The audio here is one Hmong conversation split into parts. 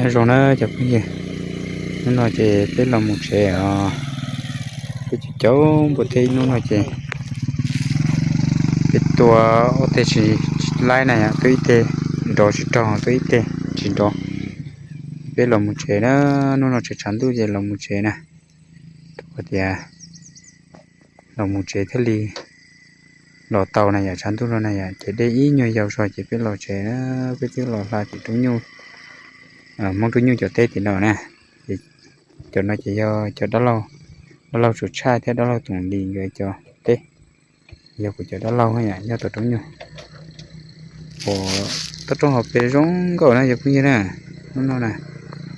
Zoo na cov phooj ywg, hnub no ces peb los mus tsev os. Peb caum caum npua teb ib hnub no ces peb tua ob teg tsis laib na yom, tua ib teg nrov tsis raug, tua ib teg tsis nrov. Peb los mus tsev na, hnub no tseem tshav ntuj ces los mus tsev na. Rau qhov tias los mus tsev thiaj li los tau na yom, tshav ntuj no na yom, ces dej ib nyuag yaus zog ces peb los tsev na, peb twb los hla ces roob nyuj, Hmoob roob nyuj cov teb tim no na. Ces cov no ces yog cov dab laug, dab laug Tsuas Tshaj thiab dab laug Toom Lis nkawd cov teb, yog kuv cov dab laug yom, nyob tom roob nyuj. Pom toj roob hauv pes zoo nkauj na cov phooj ywg na, hnub no na,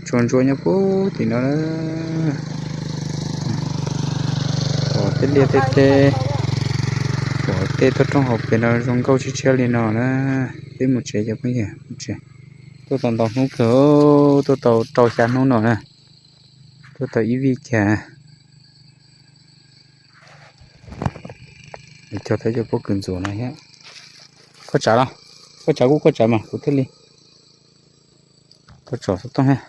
tsuas ntsuav nyob puag tim no na. Pom tej liaj tej teb, pom tej toj roob hauv pes no zoo nkauj tshiab tshiab li no na. Peb mus tsev cov phooj ywg, mus tsev. Tuaj tau ntau hnub kawg, tuaj tau rau xya hnub no na. Tuaj tau ib vij kiag na. Cog tau cov pob kws ntxuav no thiab. Koj tsav los? Koj tsav kuj koj tsav mas kuv thiaj li. Koj tsav xov tooj thiab.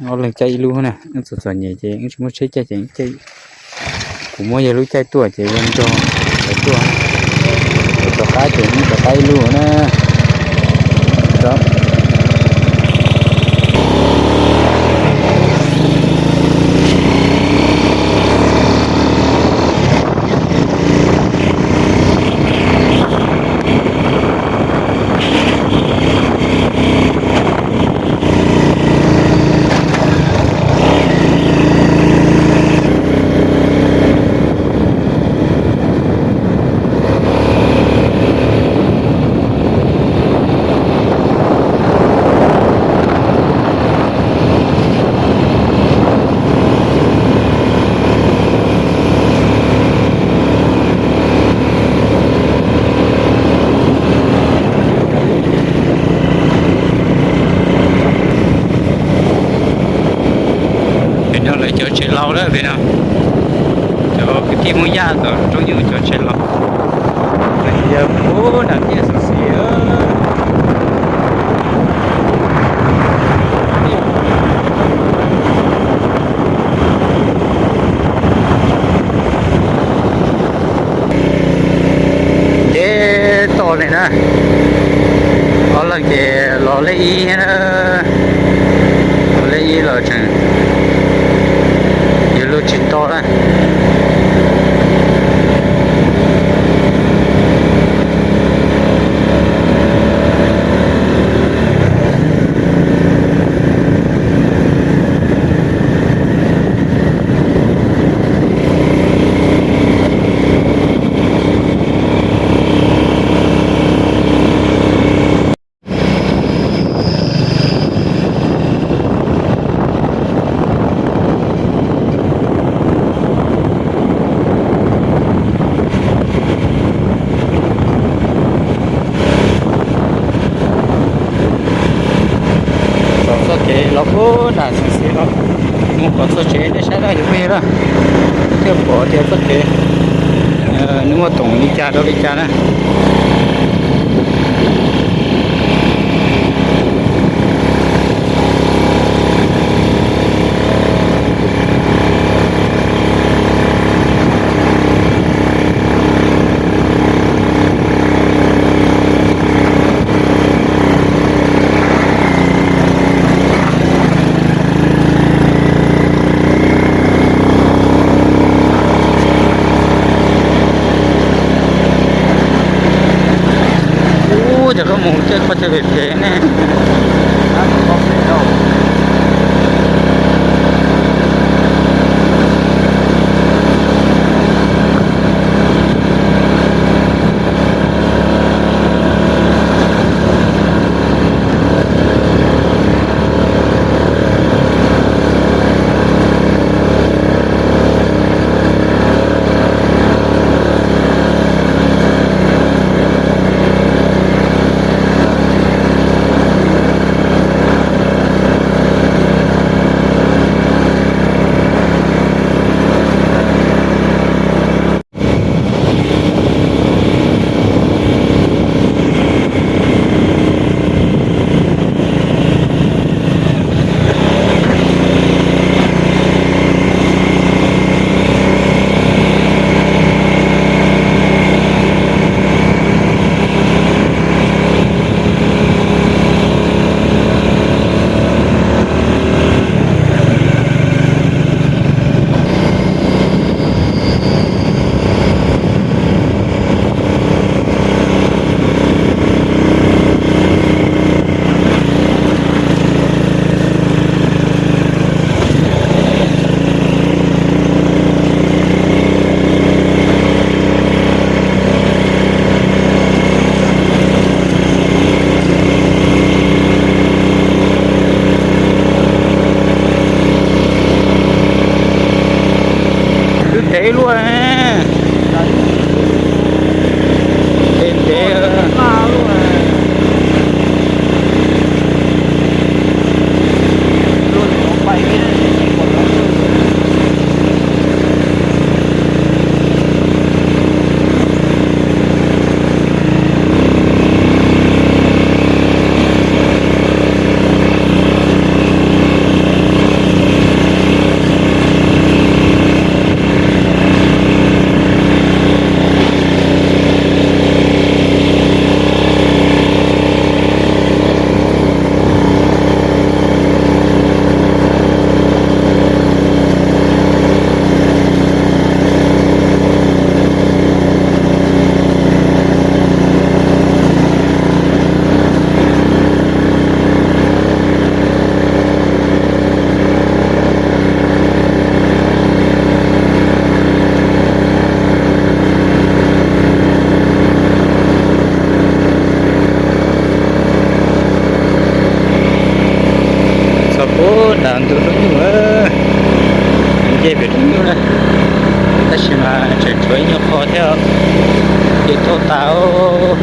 Ob leeg caij ib lub na, wb txom txom nyem ces wb tsis muaj tsheb caij ces caij, kuv muab yog lub caij tuaj ces yog nrog lawv tuaj. Lawv rov qab ces wb rov qab ib lub na. Pem no lawv cov tsev laus lawm pem no, cov kwv tij Hmoob Yaj tom roob nyuj cov tsev laus. Yog ub nram tiaj xov xis. Nce toj li na, ob leeg ces los lej ib thiab na, los lej ib los tseem yuav luag tsis nto na. Txoj kev los puag nram xis xis los mus kom txog tsev nej saib na cov phooj ywg na, thiaj pom tias txoj kev nws muaj toom li cas rau li cas na. Ub, ces koj mus tej qhov chaw phem phem ne. Luaj ne. Ntev ntev. Txog puag nram ntug rooj nyuj, nce pem rooj nyuj na, tab sis mas tseem tshuav ib nyuag qho thiab, ces thauj tas.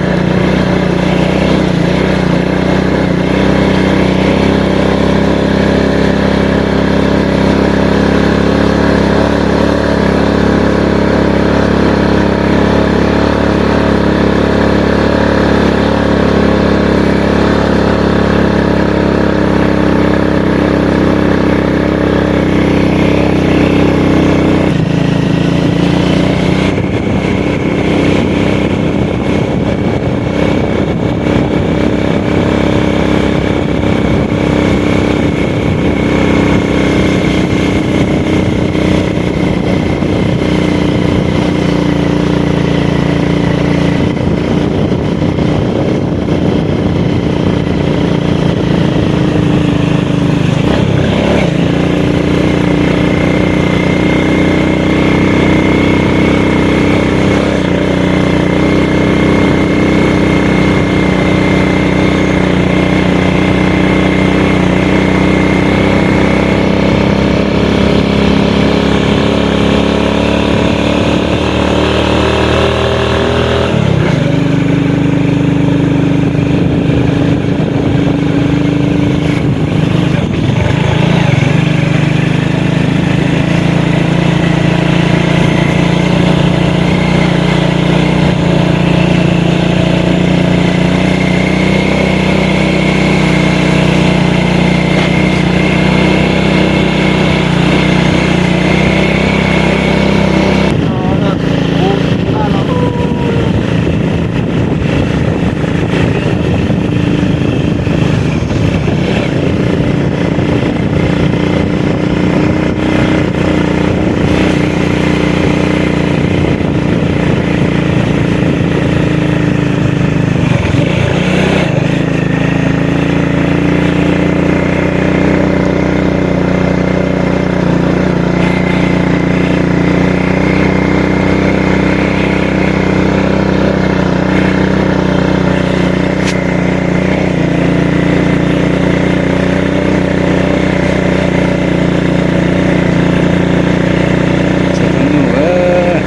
Txog tus nyuj,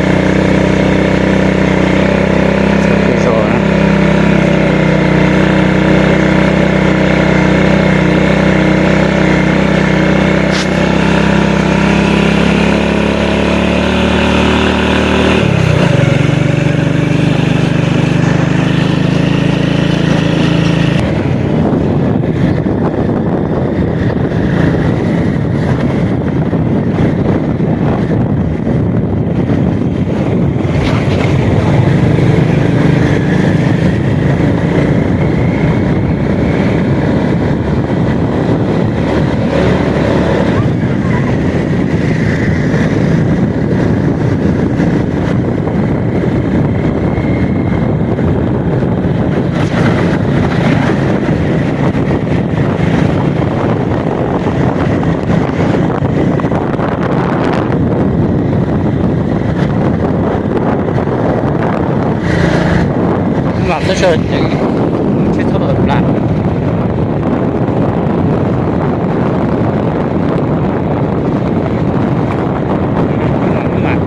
txog tus zos na. Mam txhob so ces tsis txhob plas. Mam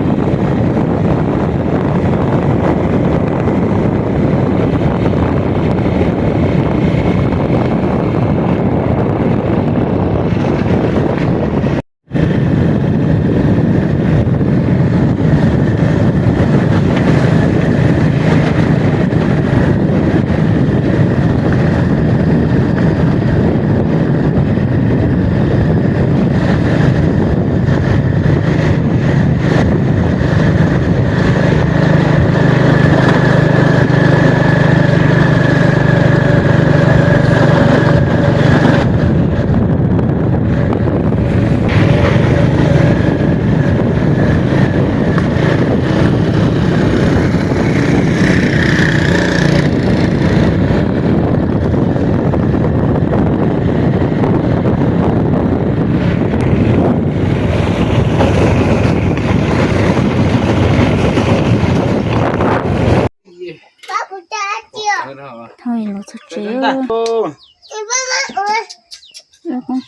Ntag. Ntoo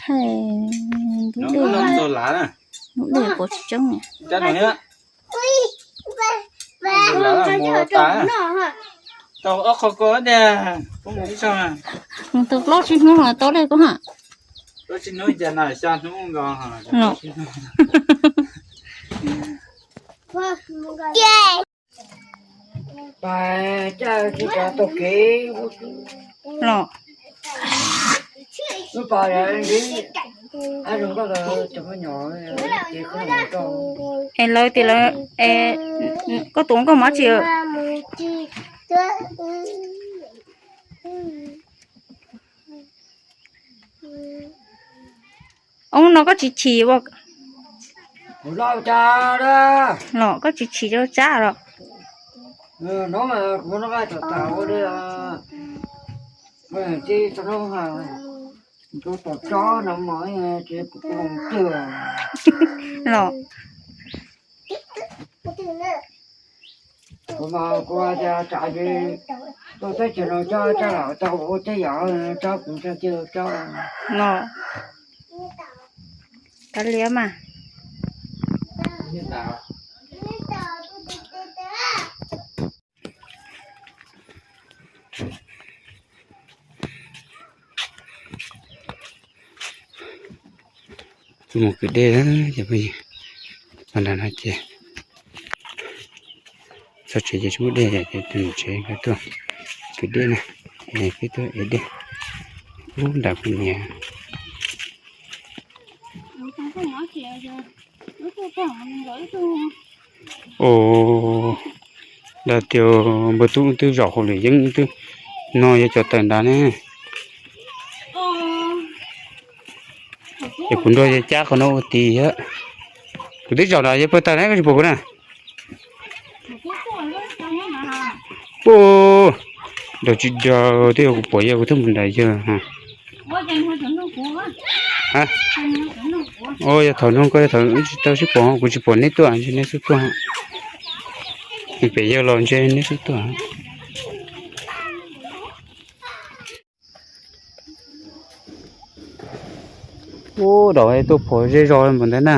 thaij ntub dej, ntub dej pov tsis tseeb. Mus tau ob qho ko tiag, koj mus ib zaug. Mus tau plaub tsib hnub los tau li koj ha. Plaub tsib hnub cas na, xya hnub nkaus. Los. Los. Es lawv tias lawv, koj tus nkauj mob tsis? Ub, no koj tsis chim ua, los koj tsis chim rau tsab los? Los. Kuv mas kuv tias tsam tuaj teb chaws no coj tsab lam tau ua tej yam tsob kuv nrog cia tsob. Los. Kav liam mas. Tuaj mus kwv dej, cov phooj ywg, nram no ces txog tsev ces tsis muaj dej ces tus niam tsev nkawd tuaj kwv dej na, peb tuaj ev dej. Ub, nram kuv niam. Ua, dag tias npawg tub twb zaum hauv lwm yeeb twb no yog cov tawm nrad ne. Ces kuv nrog yawg cab qhov no ua ti thiab. Kuv twb zaum nrad yawg pawg tawg ne, koj tsis pom kuv na. Ua, dag tsis dag twb yog kuv pom yawg kuv twb mus nrad yawg. Ua, yog thaum no koj yog thaum tsis tau sib pom, kuv tsis pom neb tuaj, ntshe neb xub tuaj. Pem yawg los ntshe neb xub tuaj. Ub, dam tuaj phom ze zog npaum ntawd na.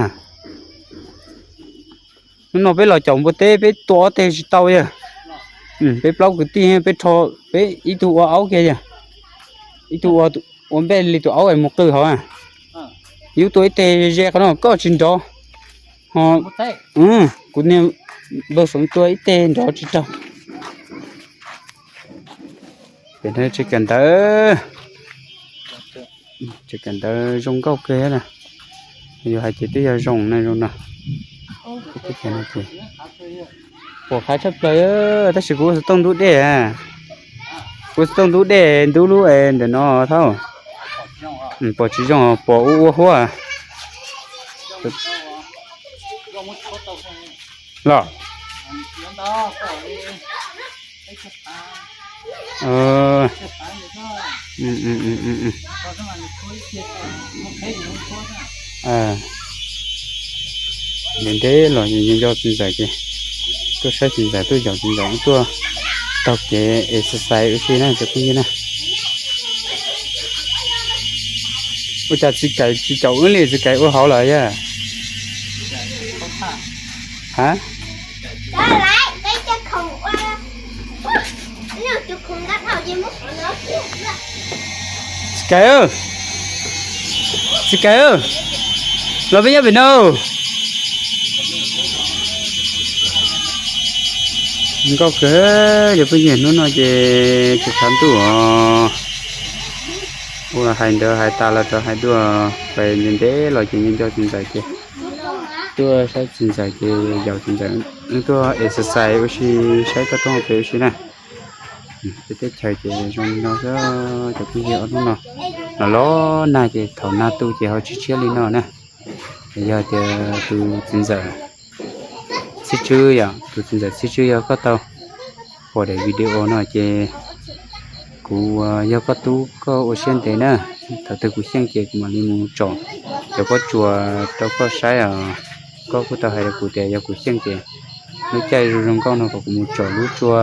Hnub no peb los caum npua teb peb tua ob teg tsis tau yawg. Peb plaub kwv tij peb rho, peb ib tug ua aub kiag yawg, ib tug ua npej li tus aub es mus qw hauv. Yus tua ib teg ze qhov no koj tsis nrov. Ho kuv niag npawg Feev tua ib teg nrov tsis raug. Pem no tsev kawm ntawv, tsev kawm ntawv zoo nkauj kawg na. Yus hais ces twb yog zoo na, zoo no. Pom qab tshaj plaws, tab sis kuv ua xov tooj ntub dej. Kuv ua xov tooj ntub dej ntub lub es ntawm no thauj. Pom tsis zoo, pom ua ua huab. Los. Ntev ntev los nco txiv ntxawm ces tuaj saib txiv ntxawm, tuaj yaum txiv ntxawm, tuaj taug kev exercise ua si na cov phooj ywg na. Ua cas txiv Kais tsis caum wb li, txiv Kais ua hauv lawm yog? Ha? Txiv Kais, txiv Kais, los peb nyob pem no. Nkauj kawg, cov phooj ywg, hnub no ces tsis tshav ntuj os. Ua hais ntawd hais tas los rov hais dua, pais ntev ntev los ces nco txiv ntxawm ces tuaj saib txiv ntxawm ces yaum txiv ntxawm, wb tuaj exercise ua si, saib toj roob hauv pes ua si na. Peb teb chaws ces zoo li no xwb cov phooj ywg, ob hnub no los los nag ces thaum nag tu ces ho tshiab tshiab li no na. Yog tias tus txiv ntxawm Xib Tswb yom, tus txiv ntxawm Xib Tswb yog koj tau pom daim video no ces kuv yog koj tub, koj ua siab ntev na. Thaum twg kuv xyeej ces kuv mam li mus tsom cov pob tsuas rau koj saib os. Koj kuj tau hais rau kuv tias yog kuv xyeej ces lub caij zoo zoo nkauj no kom kuv mus tsom lub tsua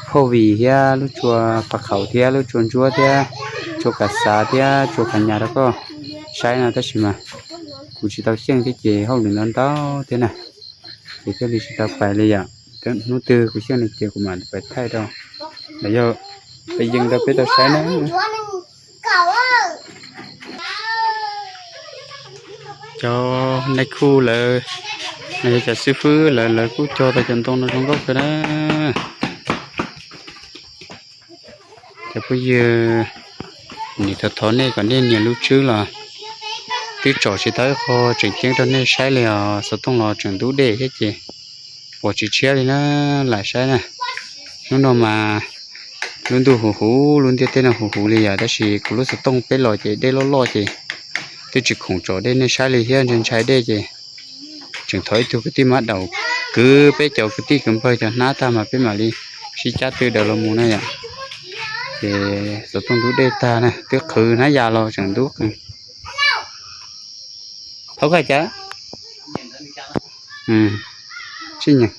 phauj vim thiab lub tsua pas khaum thiab lub tsua ntsuab thiab tsua kav xav thiab tsua kav nyas rau koj saib no tab sis mas kuv tsis tau xyeej thiab ces hauj lwm ntau ntau thiab na, ces thiaj li tsis tau pais li yom. Hnub twg kuv xyeej li ces kuv mam pais thaij rau, los yog pais yees rau peb tau saib na. Cov nais khu lawv, yog cov xib fwb lawv, lawv kuj cog tau cov ntoo no zoo nkauj kawg na. Cov phooj ywg, nim thov thov nej kom nej nias lub tswb los twb tsom tsis tau ib qho tseem ceeb rau nej saib li os. Xov tooj los tseem ntub dej thiab ces pom tsis tshiab li na, lam saib na. Hnub no mas lub ntuj huv huv, lub ntiaj teb no huv huv li yom, tab sis kuv lub xov tooj peb los ces dej loj loj ces twb tsis khoom tsom dej nej saib li thiab, ntshai ntshai dej ces tseem thov ib tug kwv tij mab daum kwv peb cov kwv tij kwv npawg cov hnab tag mas peb mam li sib cab twb daws los mus na yom. Ces xov tooj ntub dej tag na, twb qhwv hnab yas los tseem ntub qees. Thaub koj cas? Tsis nyeem.